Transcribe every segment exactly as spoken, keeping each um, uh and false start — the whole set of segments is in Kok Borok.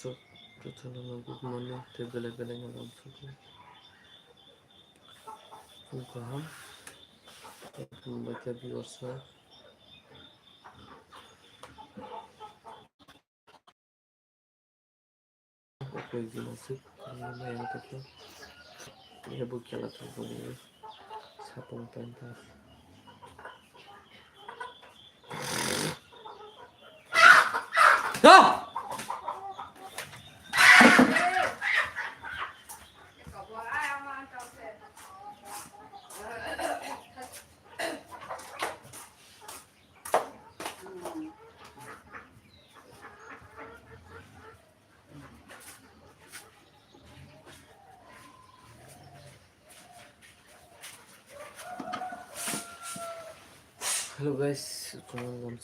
Jotono good morning, tei belai belai no lamsugo. Phung kaham. Khulumbai khe viewers rok. Koi din aswk khulumbai ang tongkha. Khe bo kela thangkha. Sapung time pass. Hello guys, good morning.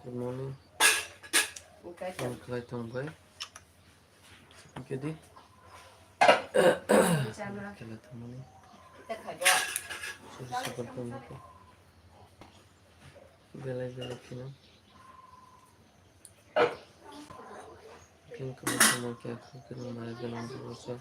Good morning. Ang khlai tong bai. Kedi. Kela tong mani. Sorry, sabar tong mani. Belai belai kino. Pink color sama kya kha khe nang nai ganang borok.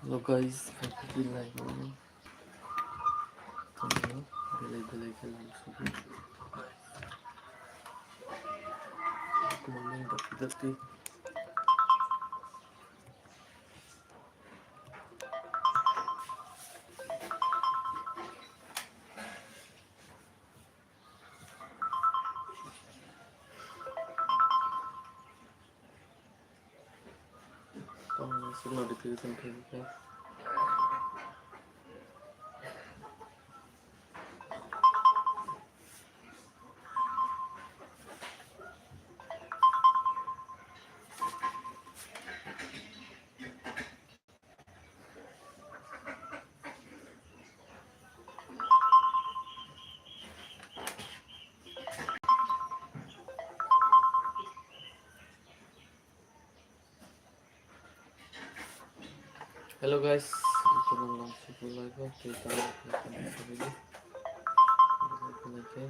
Hello guys, happy live morning. Belai belai khe lamsugo. Good morning, dati dati. Tamo se notification khe khe. Hello guys, ito lang lang sa vlog ko. Kita lang sa vlog ko.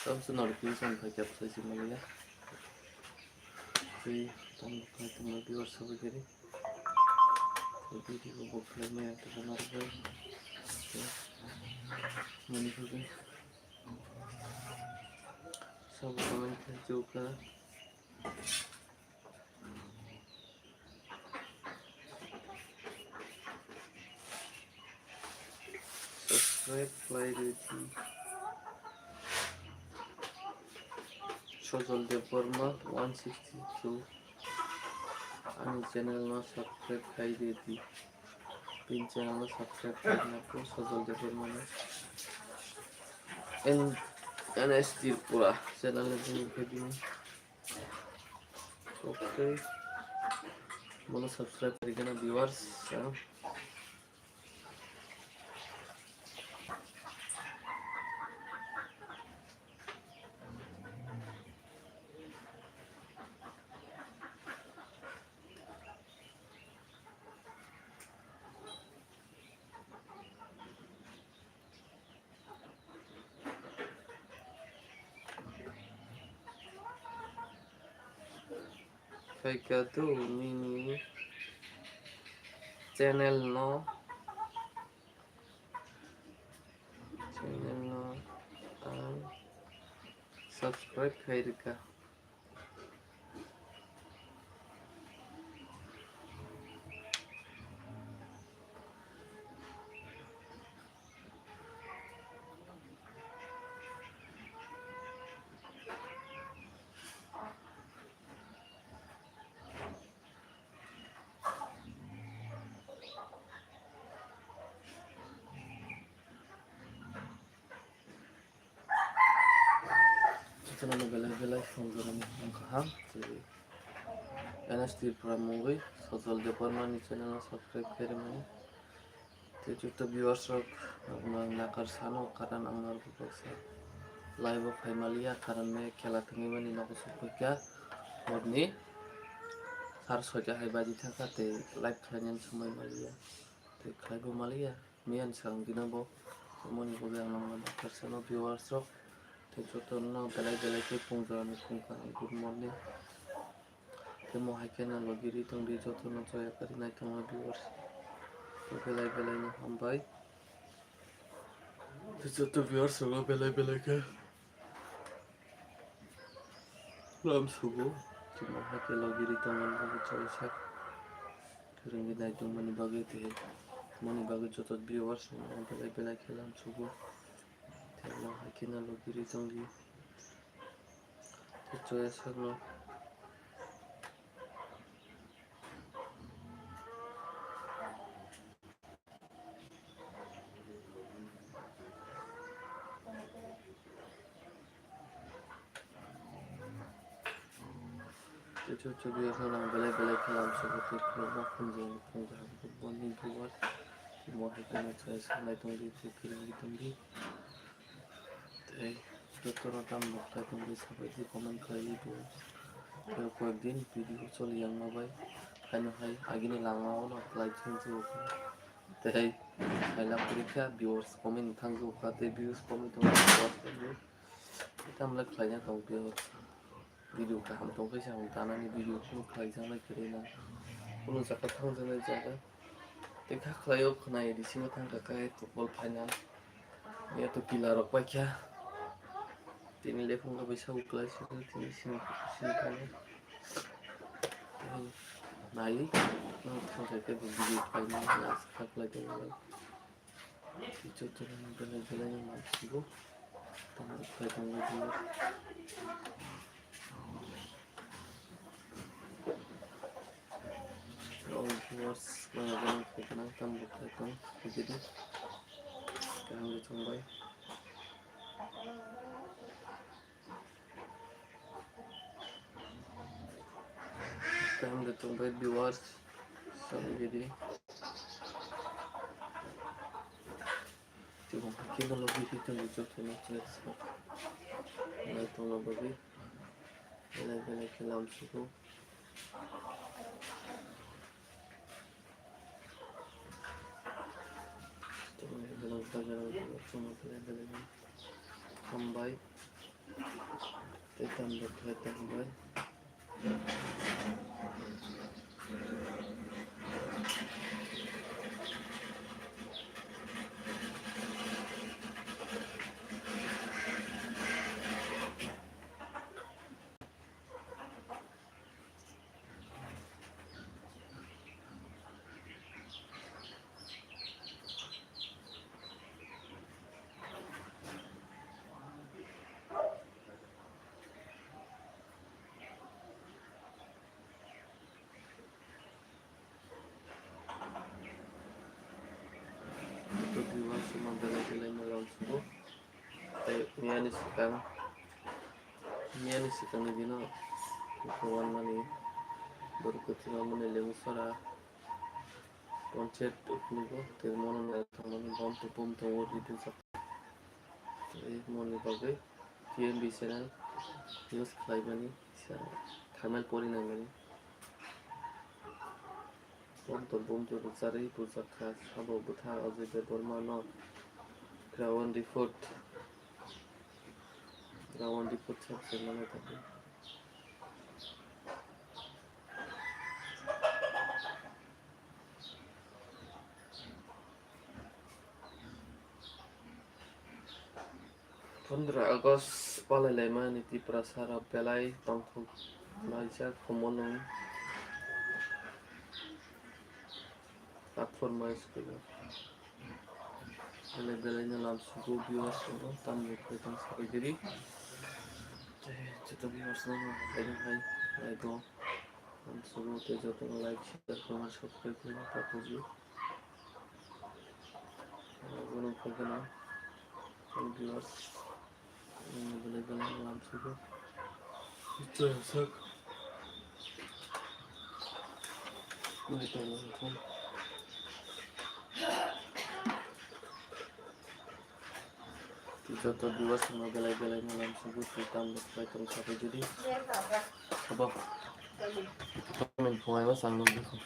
Tamsa notification kha kya phaisa maliya. Tei tamo kha tamo viewers sabo gari. Video bo khlai maya to norok bai. Mani kha bai. Sabo comment khlai chukha. Subscribe khlai rw di. Sojol Debbarma one sixty two. Ani channel no subscribe khlai rw di. Pin channel no subscribe khlai rw di. Sojol Debbarma no. N S Tripura channel no join khlai di. Okay. Bono subscribe kari kena viewers, ya. Phaikha tu nini channel no, channel no ang subscribe khai rwkha. Channel belai belai phungjorani phung kaham. Tei N S Tripura mungwi Sojol Debbarmani channel no subscribe khairwmani. Tei joto viewers rok nokno nakar sano, karon ang norok baksa live o phai maliya, karon me khela thangwi mani nogo sokphaikha horni sar soita hai baji thangkha tei live khlainani somoi maliya tei khlaibo maliya. Miyani swkang dino bo moni bagwi ang nokno nakar sano viewers rok tei jotono belai belai khe phungjorani phung kaham good morning. Tei mo hai khe no logi ri tong di jotono joya kari naitongma viewers. Tei belai belai no hambai. Tei joto viewers rok no belai belai khe lam sugo. Tei mo hai khe logi ri tongma bagwi joya sak. Kwrwngwi naitongmani bagwi tei moni bagwi joto viewers rok no belai belai khe lam sugo. Tei mo hai khe no logi ri tong di. Tei joya sakno. Chuchu video kheno belai belai khe lam sugo tei khulumma phunjani phunjani good morning viewers. Mo hai kheno chai sanai tongdi tei kwrwngwi tongdi. Tei jotono tamo khlai tongdi sabaidi comment khlaiwi bo. Tei koyek din video choli yang ma bai. Haino hai agini langmao no khlai thangsugo. Tei saila kwrwi kha viewers comment thangsugo kha tei views comment tongkha viewers tongdi. Tei tamle khlaina tong viewers. Video kaham tong khe se ang tanani video phano khlaijaknai kwrwi na. Kunu jaga thangjaknai jaga. Tei kha khlaio khwnai bisingo thangkha khe football final. Yato pila rok paikha. Tini lephung rok bai sabu kwlai se tini sini sini thangwi. Tei nai no thangkha khe video khlainai last kha khlai tongmani. Tei jotono belai belai no nang sigo. Tamo khlai tongwi tongwi. All viewers, maya gwnang khlai gwnang tamo khlai tong video. Kaham khe chongbai. Kaham khe tongbai viewers, sabai video. Tei bo khe no logi twi tongo jotono chwrai sa. Nai tongna bagwi belai belai khe lam sugo. Tei belai belai khe lam sugo, belai belai khe hambai. Tei tamrok khe tongbai. Belai belai no lam sugo. Tei miyani swkang, miyani swkangni dino wanmani borok kwthwima mani Lemusora Ponchayat Upnigo tei mono naithokmani bom tubum tongo ribujak. Tei moni bagwi T M B channel use khlaimani, thaimani pori naimani. Bom to bom to rwcharwi bujak kha sabo bwtha Ajay Debbarma no. Ground report, ground report chap se mano tadi. Pondro August palai laimani Tiprasa rok belai tongthok laijak Khumulwng Platform High School o. Belai belai no lam sugo viewers rok no tamni khe tong sabai diri. Tei joto viewers no hai hai naigo lam sugo tei joto no like share comment subscribe khlaina ta kuju. Abono khe kheno viewers. Belai belai lamsugo. Chwrasak. Nai tongo wngkha. Joto viewers no belai belai no lamsugo, twi tamni bai tong sabai jodi. Sabo. Comment phungai ma chang nukgo.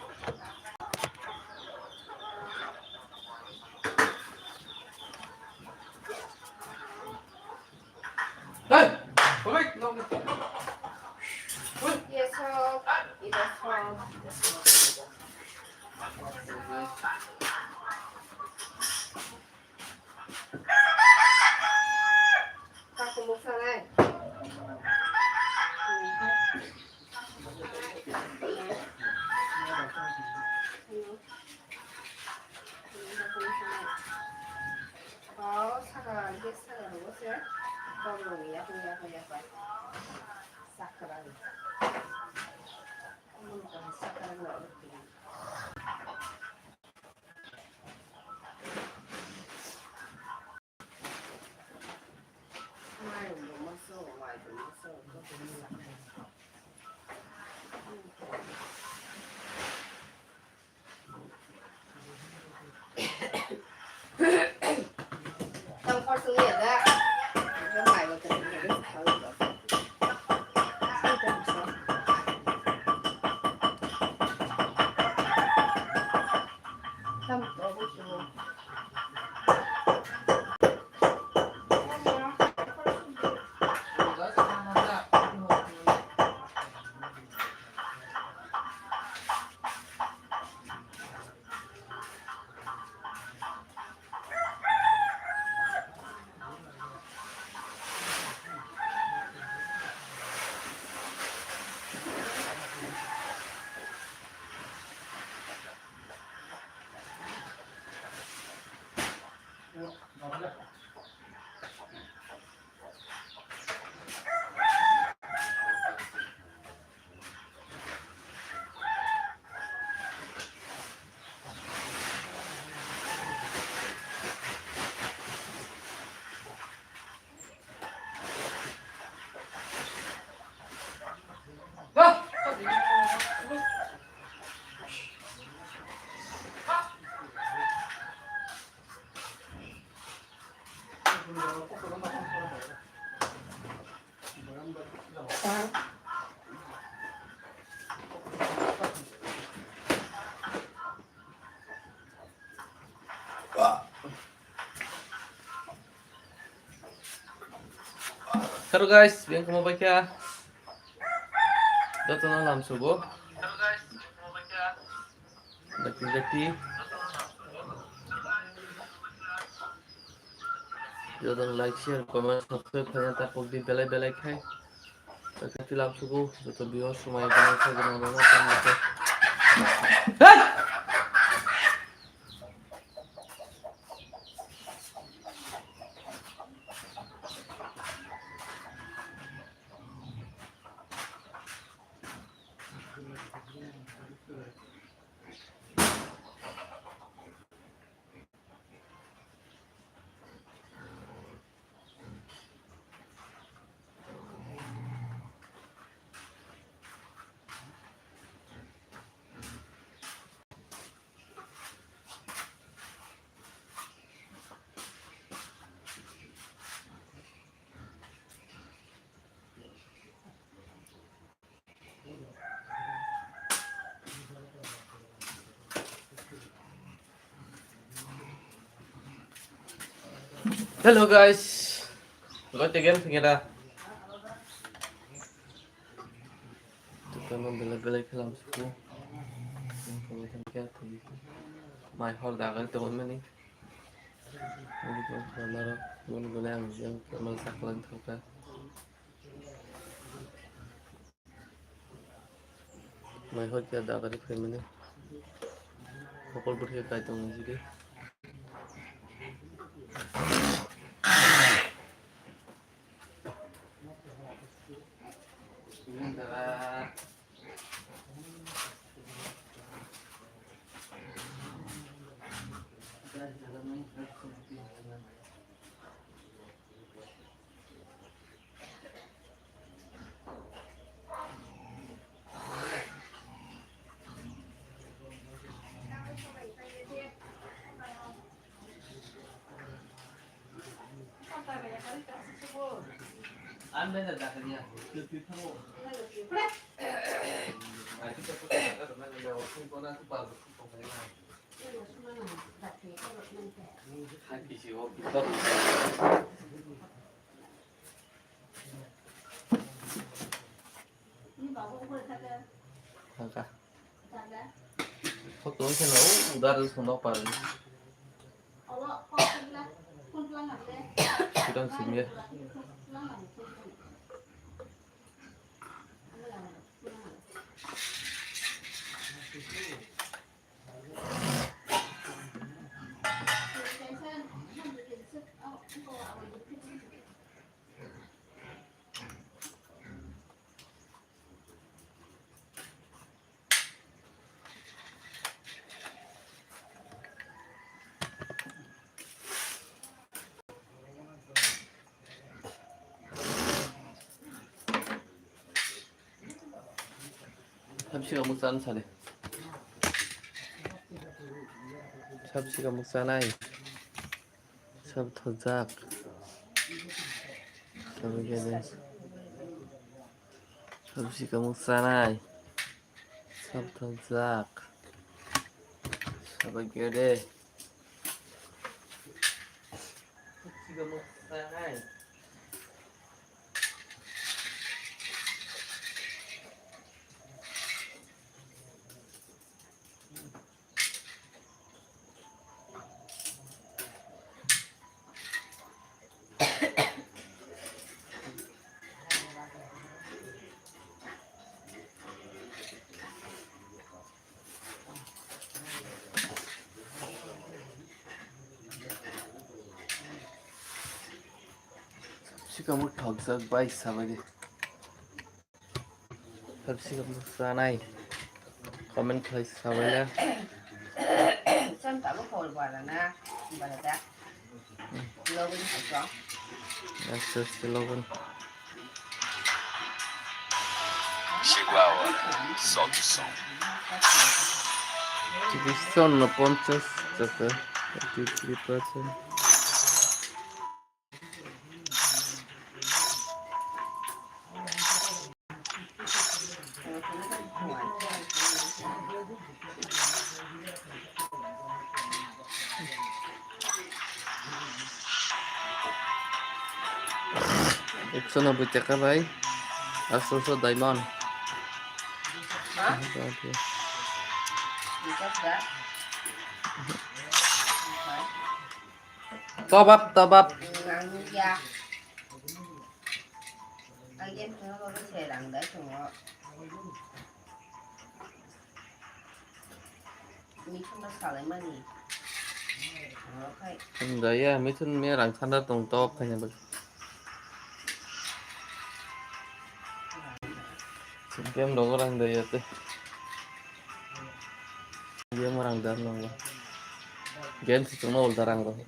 Hey! Comment nukgo. Yes, sir. Yes, sir. Hello guys, biyang kamo bai kha? Jotono lamsugo. Dakti dakti. Jotono like, share, comment, subscribe khaina ta pokdi belai belai khai. Dakti lamsugo, joto viewers mai belai khai belai belai khai. Hey! Hello guys, welcome again to Keda. Tukang belai belai khe lamsugo. Mai hor dagar tongmani. Naro gune ang jeng kemel saklang thangkha. Mai hor khe dagari phaimani. Hokol bwrwi khe kaitung nai sidi. Haka. Kok tong khe no, udar song nok par. Kutang simi. Sabsi kamu sana sale. Sabsi kamu sana ai. Sab thajak. Sab gede. Sabsi kamu sana ai. Sab thajak. Sab gede. Sabsi kamu sana ai. Sikamo thokjak bai sabadi. Sikamo sanai. Comment khlai sabaila. Chon tabo khol bara na, bara da. Logan hajong. Yes, yes, logan. Chihuahua, só que som. Chiquisón no ponchos, chata, fifty-three percent. Ekso noboi taka bai, aso so diamond. Ha? Tobap, tobap. Ang game tongma bagwi se rang dai tongo. Mithun no salaimani. Oro khai. Ang daya, mithun me rang sandar tong top khaina bagwi. Game rogo rang daya te. Game rang dar nang. Game si tongma ulta rang rogo.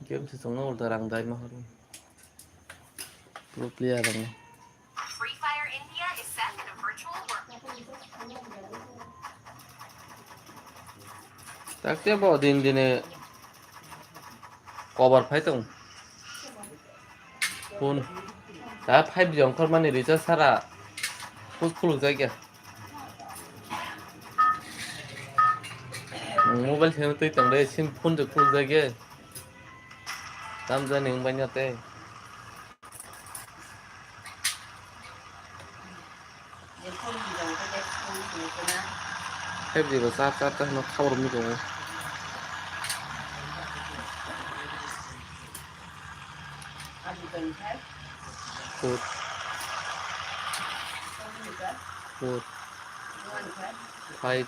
Game se chwngno ulta rang dai ma horo. Pro player rang. Free Fire India is set in a virtual world. Takte bo din dine cover phai tong. Phone. Ta five G ongkhor mani recharge sara. Phone khuluk jai kya. Mobile se twi tong de, sim phone se khuluk jai kya. Tam jani wng bai no tei. Five G bo char char ta hwnwi khabar wngwi tongo. Four. Four. Five.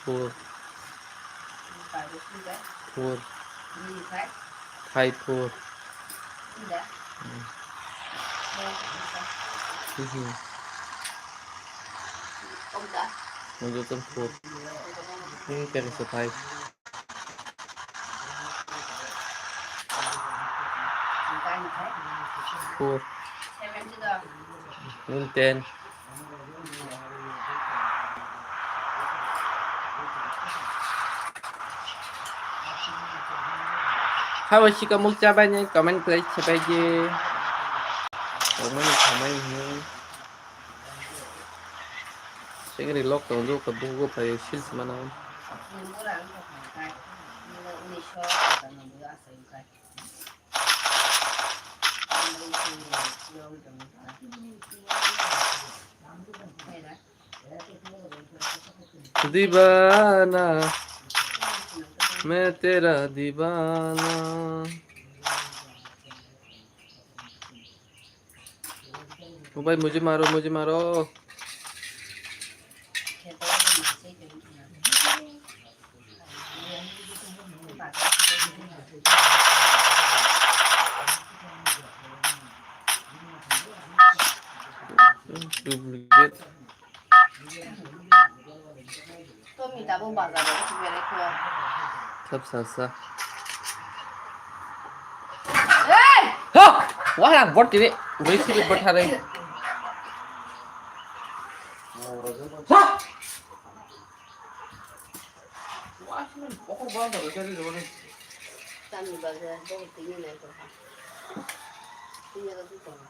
Four. Four. Five four. Hmm. Hmm. Four. Hmm, kaya sa five. Four. Nine, ten. Habo sika muk chabai ni comment khlai chabai di. Tongmani thamai hi. Sengri lok tong du ka bugo payo sils mana. दीवाना, मैं तेरा दीवाना। ओ भाई, मुझे मारो, मुझे मारो। Duplicate. Sab sasa. Ha! Wah, bot kiri. Wei siri bot hari. Ha! Tamni bagwi bohrok tini nai tongkha. Tini aro twi tongo.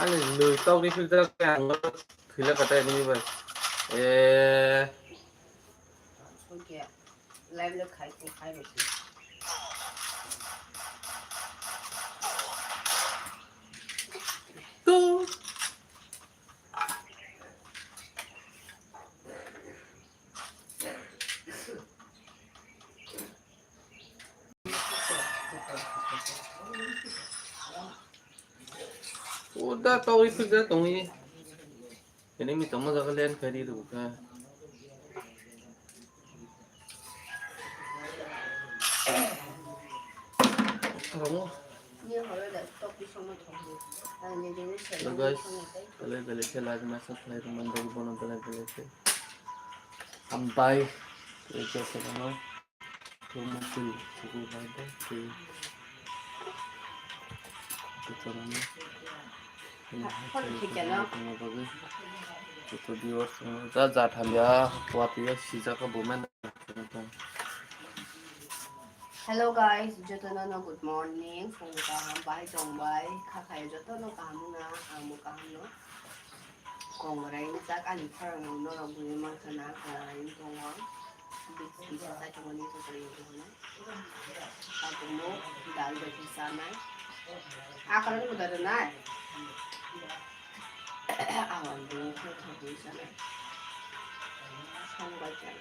Ani nui tok ri philter ang thwila kata ini bai. Eh. Songke live lo khai khai bai. Tu. Uda tongwi phikda tongwi. Ini mi tongma jaga len kari ruka. Tongmo. Hello guys, belai belai khe like masa khlai rwmani bagwi bono belai belai khe hambai. Tei jotono thumui twi sugu bai bai tei jotono tongma bagwi joto viewers ja ja thamya watwi sijak bo man. Hello guys, jotono no good morning, phung kaham, bahai tongbai, kha khayo jotono kaham wngna, ang bo kaham no. Kongrai wngjak ani khorang no norok bui mankha na, kongrai wng tongo, bisi kisa chai tongmani kongrai wng tongo na. Kakumo dal bai kisa nai, akwrwng bo da rwnai, awan bini khe thogwi sanai, song bai chai.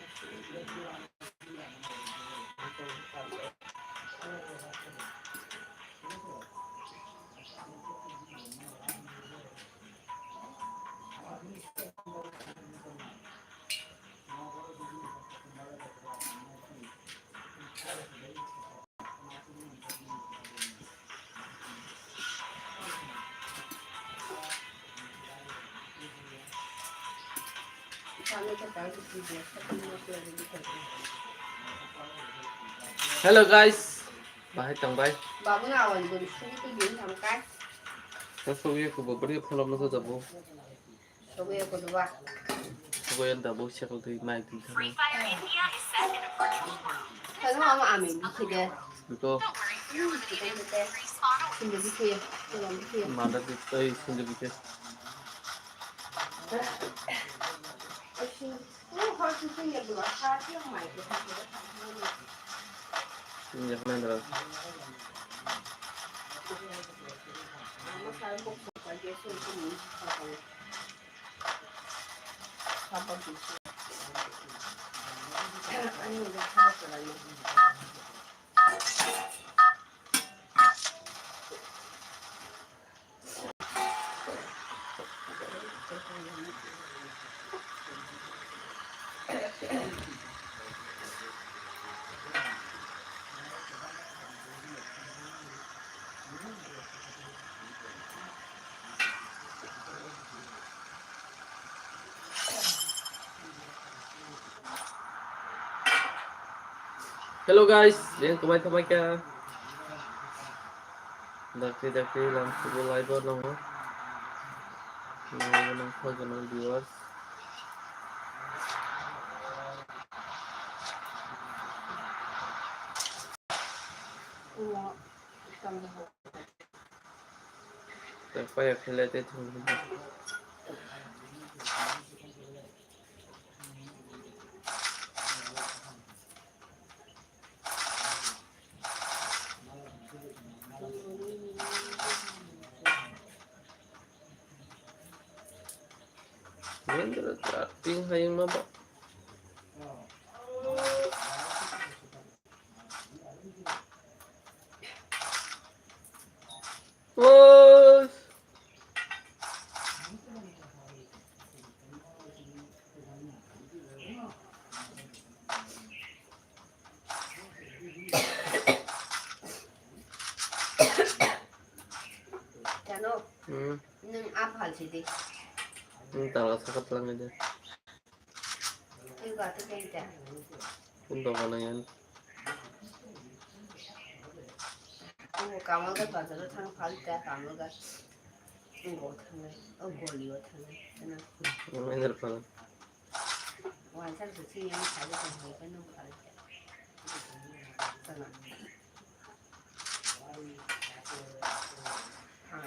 Hello guys, bahai tong bai. Babu na awal gori suri tu din tham kai. Sasuk ye kubo beri pholom nasa jabo. Sogo ya kodoba. Sogo ya dabo sekol twi mai twi thang. Hello, ama ami bikhe de. Biko. Bikhe de. Sinde bikhe. Tolong bikhe. Manda twi twi sinde bikhe. Sinde bikhe. Hello guys, yang kemai kemai kya? Dakti dakti lang sugu live o nongo. Nongo nang koi kono viewers. Te paya khele te thung. Mendra ting hayung ma ba. Bos. Chano, hmm, nwng a phal sidi. Nwng tala sakha twlang de. Twi ba twi khe ta. Kun doga na yan. Kungo Kamalghat bazar o thang phal ta, Kamalghat. Kungo thangnai, o goli o thangnai. Nwng ender phal. Wansar se sini yang sabi kan hai kan nung kare. Sana. Ha.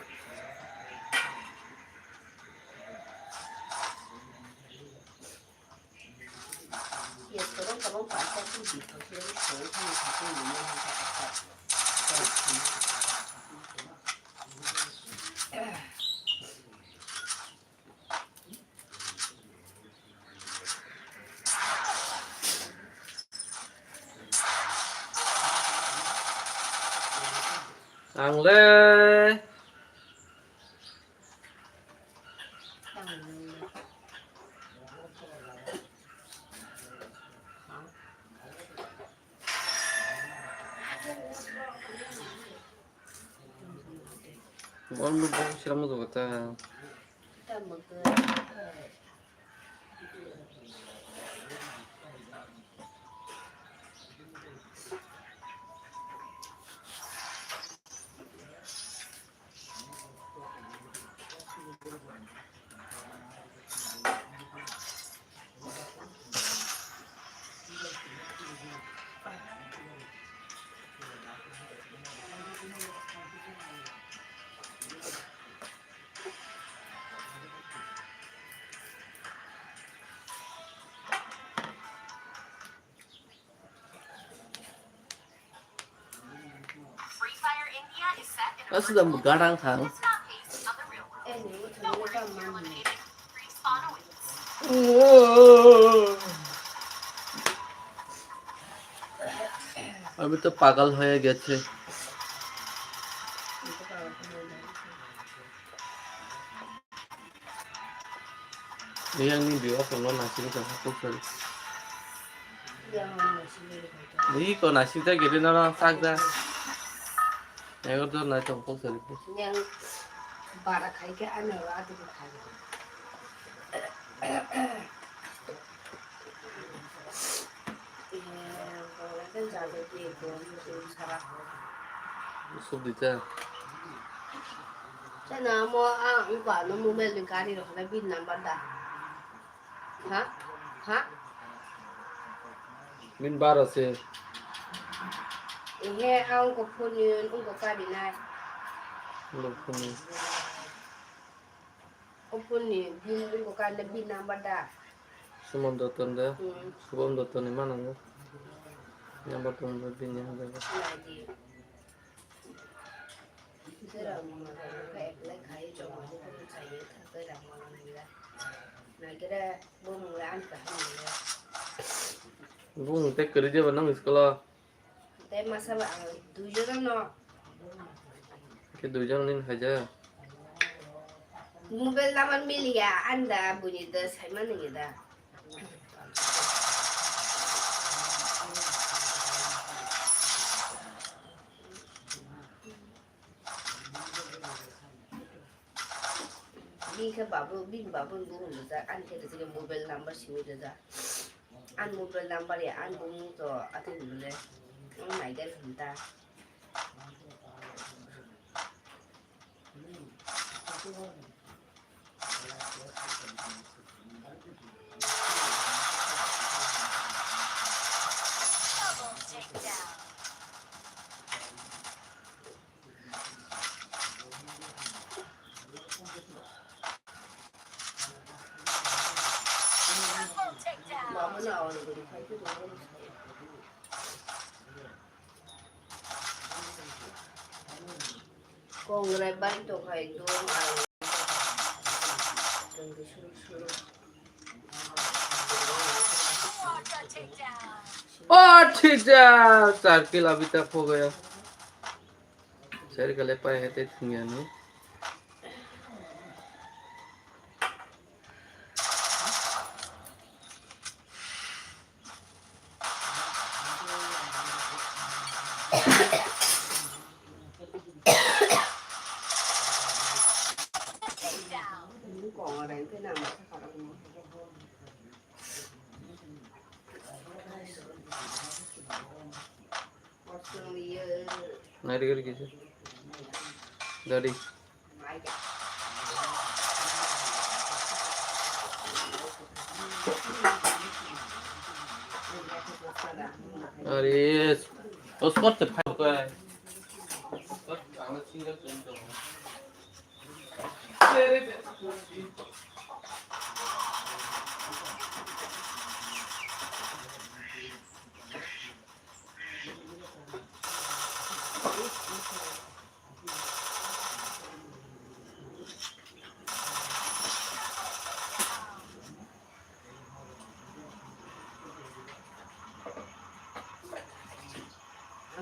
Yes, kalau kalau pasal tu di sosial, kalau kan satu ini yang tak tak. Ang le. Bol no bol siram do ta. Aswk da gadang thang. Abhi to pagal hoye geche. Yang ni biwa kono nasing sa kok sari. Ni ko nasing ta gede na sak da. Yang to na tong kok sari. Yang bara khai ke ana ra tu khai. Sub dita. Sana mo a ungko ano mobile ni gari rok na bin number da. Ha? Ha? Bin baro se. Ehe a ungko phone ni ungko kari nai. Ungko phone ni. O phone ni bin, bin ko kande bin number da. Suman Dotton da. Hmm. Subham Dotton ni manango. Number tong da bin ni handa. Nai di. Sera mo ma ka apply khai chong ma ko chai tha sera mo ma ni da. Nai kira bo mo la an pa ni da. Bung te kari je ba nang school a. Tei masa ba ang duijon no. Ke duijon nin haja. Mobile number miliya anda bunyi da saimani da. Bini khe babu, bini babu ni bumung rijak, ani khe rijak mobile number simi rijak. Ani mobile number ya, ani bumung to atwi hwnwi le, ang naidai hwn ta. Kongrai bai tongkha ekdom. Oh, thik jak. Char kill abhi tak ho gaya. Seri kale pai hai te thung ya ni. Nari gari kisa. Gari. Are, hotspot te phai ko ai. Hotspot ang single chen to.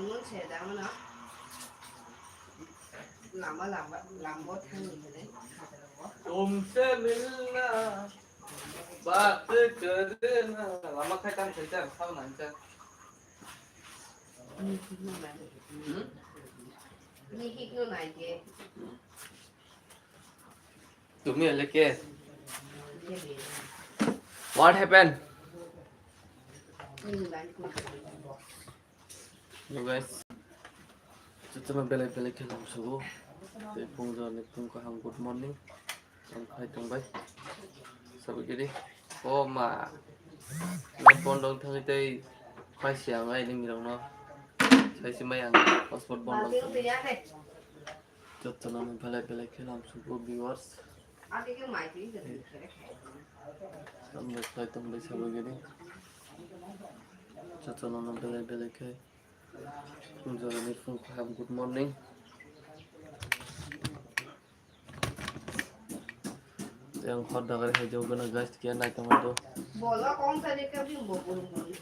Ang se da mano. Lama lama lambo thang ni hene. Tumse milna baat karna. Lama khai tang khai tang khao nang tang. Hmm? Ni hik no nai ke. Tumi ale ke? What happened? Hello guys. Chwchwma belai belai khe lamsugo. Tei phung jorni phung kaham good morning. Ang khai tongbai. Sabagiri. O ma. Net bondo wng thangwi tei paisi ang ai nini rokno. Saisi mai ang hotspot bondo wng thangwi. Jotono belai belai khe lamsugo viewers. Tambai khai tongbai sabagiri. Jotono belai belai khe. Phung jorani phung kaham, good morning. Yang hot dagari hai jauh gana guys, kia naik teman tuh. Bola kong sa dekha bhi bo buru buru.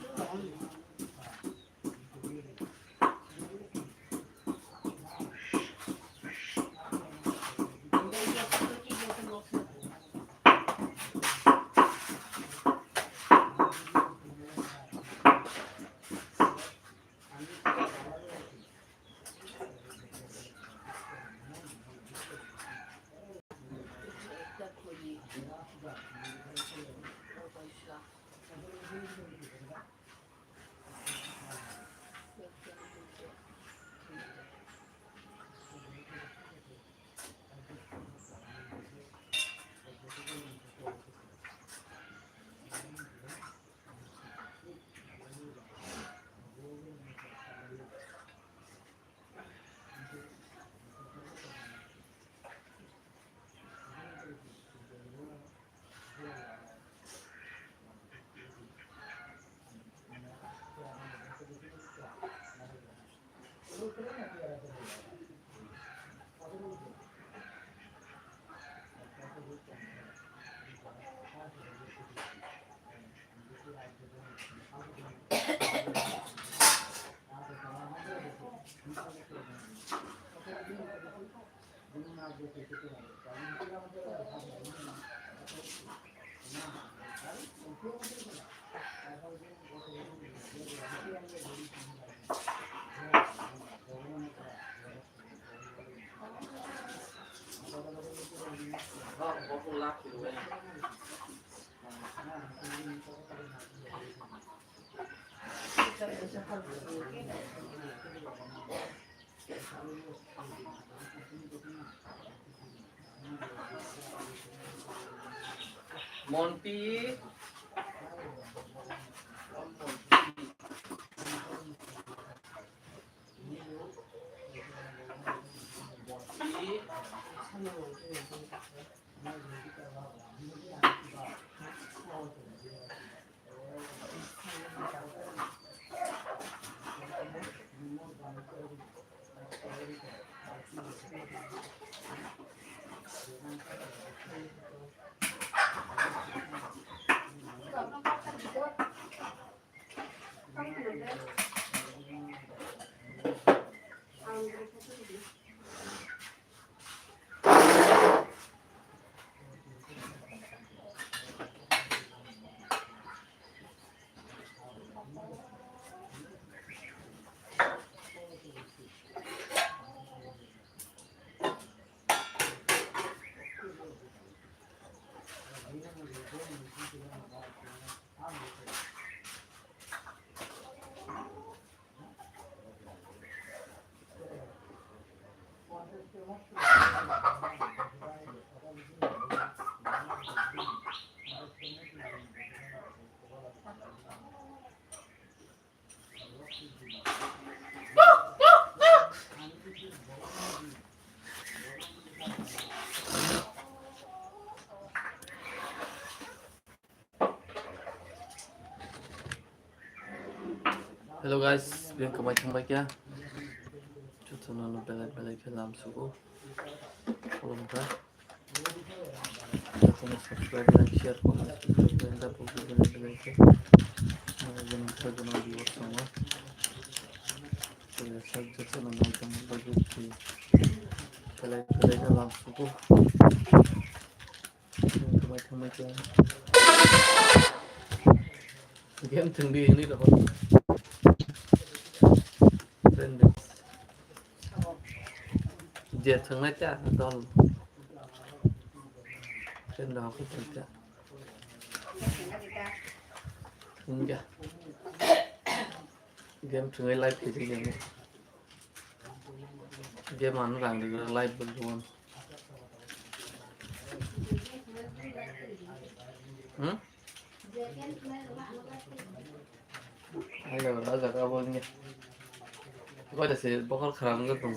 Monti. Hello guys, bini kwmai thangbai kha. Jotono no belai belai khe lam sugo. Khulumkha. Jotono subscribe, like, share, comment, subscribe, like, belai belai khe. Mane jono khe jono viewers tongo. Jotono nai tongma bagwi belai belai khe lam sugo. Thangbai, thangbai khe. Game thwngdi hinwi rohor. Friend. Je thwngnai ta dol. Friend rohor khe thwng ta. Thwngya. Game thwngwi live khaijak ya. Game ano rang rijak live bo rwon. Hmm? Hello, rajak abo ni. Koi da se bokol kharam wngwi tong.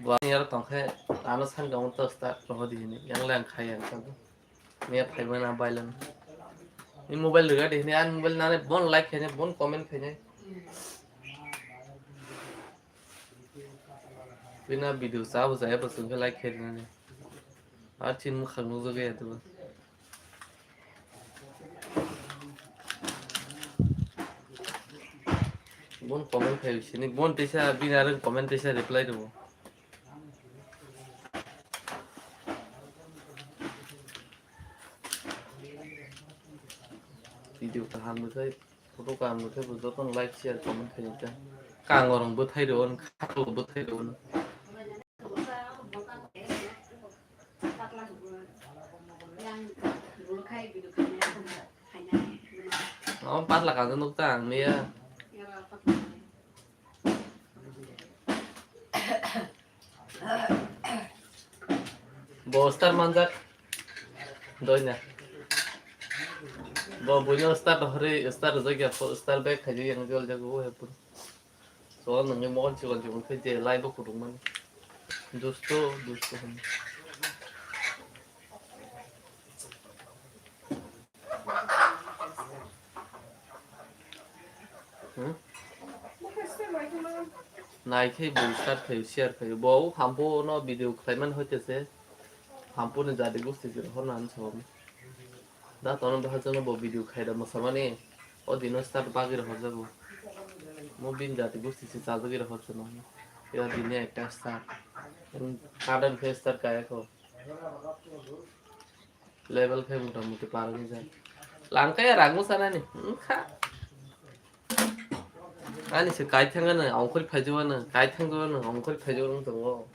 Bo ani aro tongkhe ano sani tongo to start rohor di hinwi, yang le ang khai ang tongkhe. Miya phaimani ang bailan. Ni mobile rwgadi hinwi, ani mobile nani bon like khainai, bon comment khainai. Bini video cha bo jaya bo chwngkhe like khe rwnani. Ar chini mwkhang nukjagwi ya tebo. Bon comment khai sini, bon teisa bini arwng comment teisa reply rwo. Video kaham bwkhai. Photo kaham khe bo jotono like, share, comment khainai ta. Kang orong bwthai rwo, khaklo bwthai rwo. O patla kang nuk ta ang miya. Bo star manjak. Doina. Bo buino star hori star jagya star back khaji yang jol jago he pun. So nangni mokol chikon chikon khe je live bo kudung mani. Dusto, dusto hwn. Hmm? Nai khe bo start khayo, share khayo. Bo hampu no video khlaiman hoite se hampu ni jadi gusti jora horna han sabo. Da tono bahai jono bo video khaida mwsamani o dino start bagwi rohorjago. Mo bini jati gusti se chajagwi rohorjano. Ira dini ekta start. Kadan khe start kaya kho. Level khe mota moti par wngwi jak. Langkaya rang mwsanani. Wngkha. Ani se kai thangano, ongkhor phaijuano, kai thangjuano, ongkhor phaijuano tongo.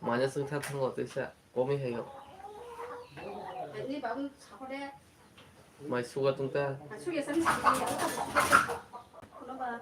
Manya swngkha thango teisa. Komi hayo. Ani babu sakode. Mai suga tungta. Suga sani sakode. Kuno ba.